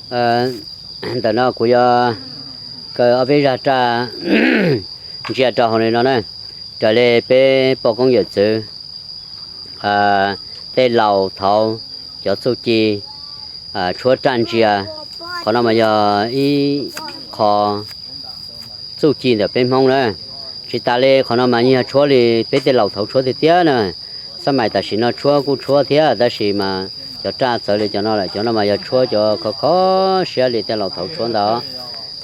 Ntawm no kuv yuav kaw ob peb zaj raj ntsia rau hauv li no na, raws li peb poj koob yawm txwv, tej laus thaud cov txuj ci tshuab raj ntsia, qhov no mas yog ib qho txuj ci ntawm peb Hmoob na. Tsis tas li qhov no mas yeej yog tshuab li peb tej laus thaud tshuab tiag tiag na. Xab mais tam sim no tshuab kuj tshuab thiab tab sis mas cov raj txawv li cov no lawm, cov no mas yog tshuab cov khov kho siab li tej laus thaud tshuab ntawd.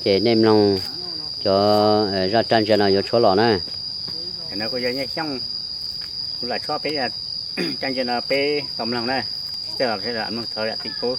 Ces nej mloog cov zaj raj ntsia no yuav tshuab los na. Kuv lam tshuab peb raj ntsia no peb tau mloog na, mloog thaum yam tim pub.